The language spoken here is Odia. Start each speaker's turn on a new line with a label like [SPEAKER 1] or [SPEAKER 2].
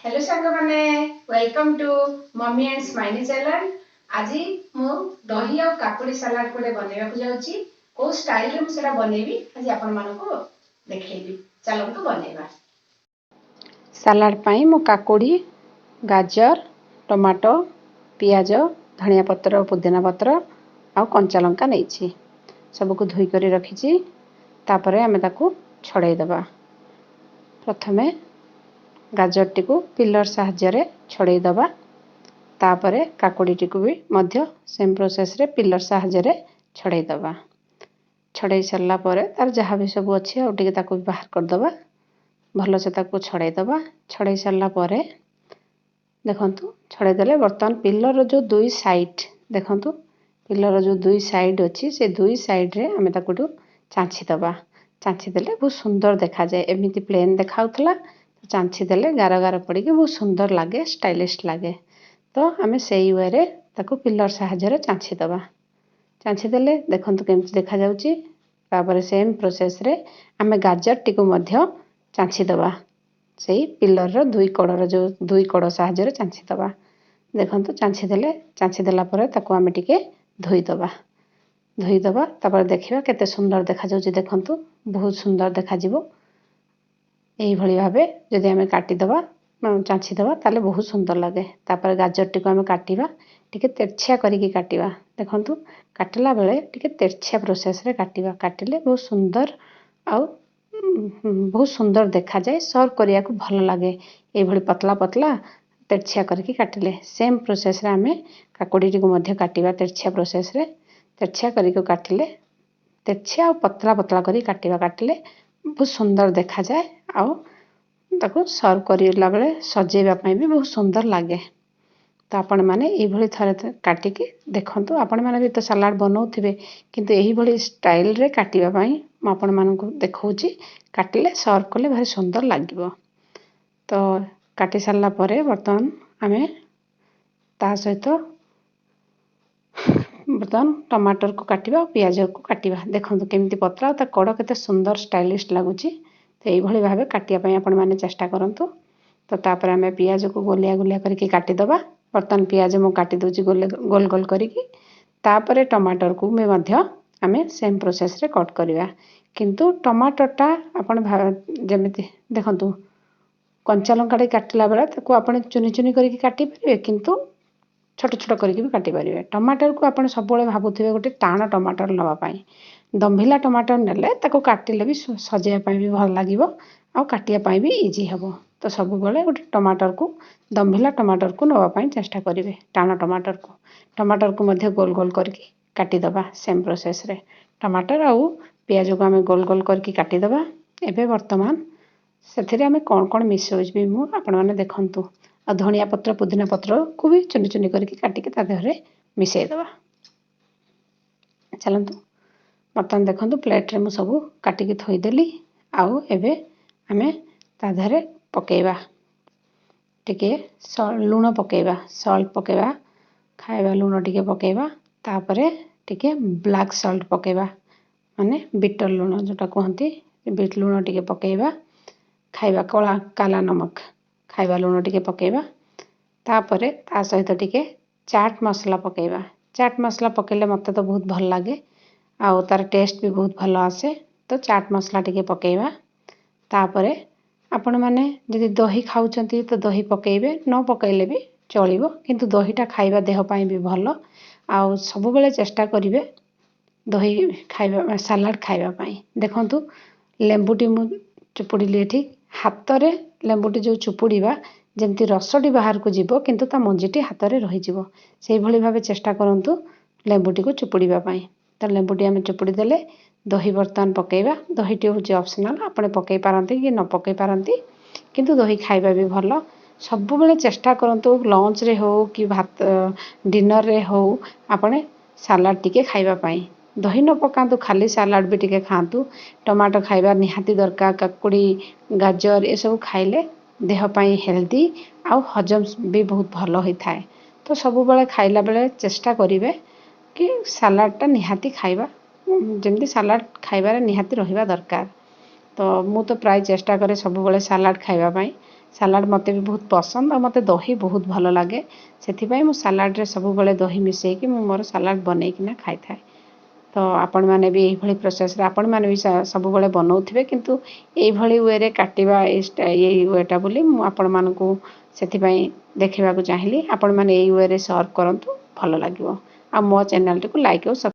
[SPEAKER 1] ହ୍ୟାଲୋ ସାଙ୍ଗମାନେ, welcome to Mummy and Smiley channel. ଆଜି ମୁଁ ଦହି ଆଉ କାକୁଡ଼ି ସାଲାଡ଼ ଗୋଟେ ବନେଇବାକୁ ଯାଉଛି। କୋଉ ଷ୍ଟାଇଲରେ ମୁଁ ସେଟା ବନେଇବି, ଆଜି ଆପଣମାନଙ୍କୁ ଦେଖେଇବି। ଚାଲନ୍ତୁ ବନେଇବା। ସାଲାଡ଼ ପାଇଁ ମୁଁ କାକୁଡ଼ି, ଗାଜର, ଟମାଟୋ, ପିଆଜ, ଧନିଆ ପତ୍ର, ପୁଦିନା ପତ୍ର ଆଉ କଞ୍ଚା ଲଙ୍କା ନେଇଛି। ସବୁକୁ ଧୋଇକରି ରଖିଛି। ତାପରେ ଆମେ ତାକୁ ଛଡ଼େଇ ଦେବା। ପ୍ରଥମେ ଗାଜରଟିକୁ ପିଲର ସାହାଯ୍ୟରେ ଛଡ଼େଇ ଦେବା। ତାପରେ କାକୁଡ଼ିଟିକୁ ବି ମଧ୍ୟ ସେମ୍ ପ୍ରୋସେସ୍ରେ ପିଲର ସାହାଯ୍ୟରେ ଛଡ଼େଇ ଦେବା। ଛଡ଼େଇ ସାରିଲା ପରେ ତାର ଯାହା ବି ସବୁ ଅଛି, ଆଉ ଟିକେ ତାକୁ ବି ବାହାର କରିଦେବା। ଭଲସେ ତାକୁ ଛଡ଼େଇ ଦେବା। ଛଡ଼େଇ ସାରିଲା ପରେ ଦେଖନ୍ତୁ, ଛଡ଼େଇ ଦେଲେ। ବର୍ତ୍ତମାନ ପିଲରର ଯେଉଁ ଦୁଇ ସାଇଡ଼୍, ଦେଖନ୍ତୁ, ପିଲର ଯେଉଁ ଦୁଇ ସାଇଡ଼୍ ଅଛି, ସେ ଦୁଇ ସାଇଡ଼୍ରେ ଆମେ ତାକୁ ଚାଞ୍ଚି ଦେବା। ଚାଞ୍ଚି ଦେଲେ ବହୁତ ସୁନ୍ଦର ଦେଖାଯାଏ। ଏମିତି ପ୍ଲେନ୍ ଦେଖାଉଥିଲା, ଚାଞ୍ଚି ଦେଲେ ଗାର ଗାର ପଡ଼ିକି ବହୁତ ସୁନ୍ଦର ଲାଗେ, ଷ୍ଟାଇଲିଶ ଲାଗେ। ତ ଆମେ ସେଇ ୱେରେ ତାକୁ ପିଲର ସାହାଯ୍ୟରେ ଚାଞ୍ଚି ଦେବା। ଚାଞ୍ଚି ଦେଲେ ଦେଖନ୍ତୁ କେମିତି ଦେଖାଯାଉଛି। ତାପରେ ସେମ୍ ପ୍ରୋସେସ୍ରେ ଆମେ ଗାଜରଟିକୁ ମଧ୍ୟ ଚାଞ୍ଚି ଦେବା। ସେଇ ପିଲରର ଦୁଇ କଡ଼ର ଯେଉଁ ଦୁଇ କଡ଼ ସାହାଯ୍ୟରେ ଚାଞ୍ଚି ଦେବା। ଦେଖନ୍ତୁ, ଚାଞ୍ଚି ଦେଲେ। ଚାଞ୍ଚି ଦେଲା ପରେ ତାକୁ ଆମେ ଟିକେ ଧୋଇଦେବା। ଧୋଇଦେବା, ତାପରେ ଦେଖିବା କେତେ ସୁନ୍ଦର ଦେଖାଯାଉଛି। ଦେଖନ୍ତୁ, ବହୁତ ସୁନ୍ଦର ଦେଖାଯିବ। ଏଇଭଳି ଭାବେ ଯଦି ଆମେ କାଟିଦେବା, ଚାଞ୍ଚିଦେବା, ତାହେଲେ ବହୁତ ସୁନ୍ଦର ଲାଗେ। ତାପରେ ଗାଜରଟିକୁ ଆମେ କାଟିବା, ଟିକେ ତେରଛିଆ କରିକି କାଟିବା। ଦେଖନ୍ତୁ, କାଟିଲା ବେଳେ ଟିକେ ତେରଛିଆ ପ୍ରୋସେସ୍ରେ କାଟିବା। କାଟିଲେ ବହୁତ ସୁନ୍ଦର ଆଉ ବହୁତ ସୁନ୍ଦର ଦେଖାଯାଏ, ସର୍ଭ କରିବାକୁ ଭଲ ଲାଗେ, ଏଇଭଳି ପତଲା ପତଲା ତେରଛିଆ କରିକି କାଟିଲେ। ସେମ୍ ପ୍ରୋସେସ୍ରେ ଆମେ କାକୁଡ଼ିଟିକୁ ମଧ୍ୟ କାଟିବା ତେରଛିଆ ପ୍ରୋସେସ୍ରେ। ତେରଛିଆ କରିକି କାଟିଲେ, ତେରଛିଆ ଆଉ ପତଳା ପତଳା କରି କାଟିବା। କାଟିଲେ ବହୁତ ସୁନ୍ଦର ଦେଖାଯାଏ ଆଉ ତାକୁ ସର୍ଭ କରିଲା ବେଳେ ସଜେଇବା ପାଇଁ ବି ବହୁତ ସୁନ୍ଦର ଲାଗେ। ତ ଆପଣମାନେ ଏଇଭଳି ଥରେ କାଟିକି ଦେଖନ୍ତୁ। ଆପଣମାନେ ବି ତ ସାଲାଡ଼ ବନଉଥିବେ, କିନ୍ତୁ ଏହିଭଳି ଷ୍ଟାଇଲରେ କାଟିବା ପାଇଁ ମୁଁ ଆପଣମାନଙ୍କୁ ଦେଖାଉଛି। କାଟିଲେ, ସର୍ଭ କଲେ ଭାରି ସୁନ୍ଦର ଲାଗିବ। ତ କାଟି ସାରିଲା ପରେ ବର୍ତ୍ତମାନ ଆମେ ତା ସହିତ ବର୍ତ୍ତମାନ ଟମାଟରକୁ କାଟିବା ଆଉ ପିଆଜକୁ କାଟିବା। ଦେଖନ୍ତୁ, କେମିତି ପତଳା ଆଉ ତା କଡ଼ କେତେ ସୁନ୍ଦର ଷ୍ଟାଇଲିଶ ଲାଗୁଛି। ତ ଏଇଭଳି ଭାବେ କାଟିବା ପାଇଁ ଆପଣମାନେ ଚେଷ୍ଟା କରନ୍ତୁ। ତ ତାପରେ ଆମେ ପିଆଜକୁ ଗୋଲିଆ ଗୋଲିଆ କରିକି କାଟିଦେବା। ବର୍ତ୍ତମାନ ପିଆଜ ମୁଁ କାଟି ଦେଉଛି ଗୋଲ ଗୋଲ ଗୋଲ କରିକି। ତାପରେ ଟମାଟରକୁ ବି ମଧ୍ୟ ଆମେ ସେମ୍ ପ୍ରୋସେସ୍ରେ କଟ୍ କରିବା। କିନ୍ତୁ ଟମାଟରଟା ଆପଣ ଯେମିତି ଦେଖନ୍ତୁ, କଞ୍ଚା ଲଙ୍କାଟି କାଟିଲା ବେଳେ ତାକୁ ଆପଣ ଚୁନି ଚୁନି କରିକି କାଟିପାରିବେ, କିନ୍ତୁ ଛୋଟ ଛୋଟ କରିକି ବି କାଟିପାରିବେ। ଟମାଟରକୁ ଆପଣ ସବୁବେଳେ ଭାବୁଥିବେ ଗୋଟେ ଟାଣ ଟମାଟର ନେବା ପାଇଁ। ଦମ୍ଭିଲା ଟମାଟର ନେଲେ ତାକୁ କାଟିଲେ ବି ସଜେଇବା ପାଇଁ ବି ଭଲ ଲାଗିବ ଆଉ କାଟିବା ପାଇଁ ବି ଇଜି ହେବ। ତ ସବୁବେଳେ ଗୋଟେ ଟମାଟରକୁ, ଦମ୍ଭିଲା ଟମାଟରକୁ ନେବା ପାଇଁ ଚେଷ୍ଟା କରିବେ, ଟାଣ ଟମାଟରକୁ। ଟମାଟରକୁ ମଧ୍ୟ ଗୋଲ ଗୋଲ କରିକି କାଟିଦେବା। ସେମ୍ ପ୍ରୋସେସ୍ରେ ଟମାଟର ଆଉ ପିଆଜକୁ ଆମେ ଗୋଲ ଗୋଲ କରିକି କାଟିଦେବା। ଏବେ ବର୍ତ୍ତମାନ ସେଥିରେ ଆମେ କ'ଣ କ'ଣ ମିଶାଉଛି ବି ମୁଁ, ଆପଣମାନେ ଦେଖନ୍ତୁ। ଆଉ ଧନିଆ ପତ୍ର, ପୁଦିନା ପତ୍ରକୁ ବି ଚୁନି ଚୁନି କରିକି କାଟିକି ତା ଦେହରେ ମିଶାଇ ଦେବା। ଚାଲନ୍ତୁ, ବର୍ତ୍ତମାନ ଦେଖନ୍ତୁ, ପ୍ଲେଟ୍ରେ ମୁଁ ସବୁ କାଟିକି ଥୋଇଦେଲି। ଆଉ ଏବେ ଆମେ ତା ଦେହରେ ପକାଇବା ଟିକେ ଲୁଣ ପକାଇବା, ସଲ୍ଟ ପକାଇବା, ଖାଇବା ଲୁଣ ଟିକେ ପକାଇବା। ତାପରେ ଟିକେ ବ୍ଲାକ୍ ସଲ୍ଟ ପକାଇବା, ମାନେ ବିଟ ଲୁଣ ଯେଉଁଟା କୁହନ୍ତି, ବିଟ ଲୁଣ ଟିକେ ପକାଇବା। ଖାଇବା କଳା କାଲା ନମକ, ଖାଇବା ଲୁଣ ଟିକେ ପକାଇବା। ତାପରେ ତା ସହିତ ଟିକେ ଚାଟ୍ ମସଲା ପକାଇବା। ଚାଟ୍ ମସଲା ପକାଇଲେ ମୋତେ ତ ବହୁତ ଭଲ ଲାଗେ ଆଉ ତାର ଟେଷ୍ଟ ବି ବହୁତ ଭଲ ଆସେ। ତ ଚାଟ୍ ମସଲା ଟିକେ ପକାଇବା। ତାପରେ ଆପଣମାନେ ଯଦି ଦହି ଖାଉଛନ୍ତି ତ ଦହି ପକାଇବେ, ନ ପକାଇଲେ ବି ଚଳିବ। କିନ୍ତୁ ଦହିଟା ଖାଇବା ଦେହ ପାଇଁ ବି ଭଲ। ଆଉ ସବୁବେଳେ ଚେଷ୍ଟା କରିବେ ଦହି ଖାଇବା, ସାଲାଡ଼ ଖାଇବା ପାଇଁ। ଦେଖନ୍ତୁ, ଲେମ୍ବୁଟି ମୁଁ ଚୁପୁଡ଼ିଲି ଏଠି ହାତରେ। ଲେମ୍ବୁଟି ଯେଉଁ ଚୁପୁଡ଼ିବା, ଯେମିତି ରସଟି ବାହାରକୁ ଯିବ କିନ୍ତୁ ତା ମଞ୍ଜିଟି ହାତରେ ରହିଯିବ, ସେଇଭଳି ଭାବେ ଚେଷ୍ଟା କରନ୍ତୁ ଲେମ୍ବୁଟିକୁ ଚୁପୁଡ଼ିବା ପାଇଁ। ତ ଲେମ୍ବୁଟି ଆମେ ଚୁପୁଡ଼ି ଦେଲେ। ଦହି ବର୍ତ୍ତମାନ ପକାଇବା। ଦହିଟି ହେଉଛି ଅପସନାଲ୍, ଆପଣ ପକାଇ ପାରନ୍ତି କି ନ ପକାଇ ପାରନ୍ତି, କିନ୍ତୁ ଦହି ଖାଇବା ବି ଭଲ। ସବୁବେଳେ ଚେଷ୍ଟା କରନ୍ତୁ, ଲଞ୍ଚରେ ହେଉ କି ଭାତ ଡିନରରେ ହେଉ, ଆପଣ ସାଲାଡ଼ ଟିକେ ଖାଇବା ପାଇଁ। ଦହି ନ ପକାନ୍ତୁ, ଖାଲି ସାଲାଡ଼ ବି ଟିକେ ଖାଆନ୍ତୁ। ଟମାଟୋ ଖାଇବା ନିହାତି ଦରକାର। କାକୁଡ଼ି, ଗାଜର ଏସବୁ ଖାଇଲେ ଦେହ ପାଇଁ ହେଲ୍ଦି ଆଉ ହଜମ ବି ବହୁତ ଭଲ ହୋଇଥାଏ। ତ ସବୁବେଳେ ଖାଇଲା ବେଳେ ଚେଷ୍ଟା କରିବେ କି ସାଲାଡ଼ଟା ନିହାତି ଖାଇବା, ଯେମିତି ସାଲାଡ଼ ଖାଇବାରେ ନିହାତି ରହିବା ଦରକାର। ତ ମୁଁ ତ ପ୍ରାୟ ଚେଷ୍ଟା କରେ ସବୁବେଳେ ସାଲାଡ଼ ଖାଇବା ପାଇଁ। ସାଲାଡ଼ ମୋତେ ବି ବହୁତ ପସନ୍ଦ ଆଉ ମୋତେ ଦହି ବହୁତ ଭଲ ଲାଗେ। ସେଥିପାଇଁ ମୁଁ ସାଲାଡ଼ରେ ସବୁବେଳେ ଦହି ମିଶାଇକି ମୁଁ ମୋର ସାଲାଡ଼ ବନେଇକିନା ଖାଇଥାଏ। ତ ଆପଣମାନେ ବି ଏଇଭଳି ପ୍ରୋସେସ୍ରେ ଆପଣମାନେ ବି ସବୁବେଳେ ବନଉଥିବେ, କିନ୍ତୁ ଏଇଭଳି ୱେରେ କାଟିବା ଏଇ ୱେଟା ବୋଲି ମୁଁ ଆପଣମାନଙ୍କୁ ସେଥିପାଇଁ ଦେଖିବାକୁ ଚାହିଁଲି। ଆପଣମାନେ ଏଇ ୱେରେ ସର୍ଭ କରନ୍ତୁ, ଭଲ ଲାଗିବ। ଆଉ ମୋ ଚ୍ୟାନେଲ୍ଟିକୁ ଲାଇକ୍ ଆଉ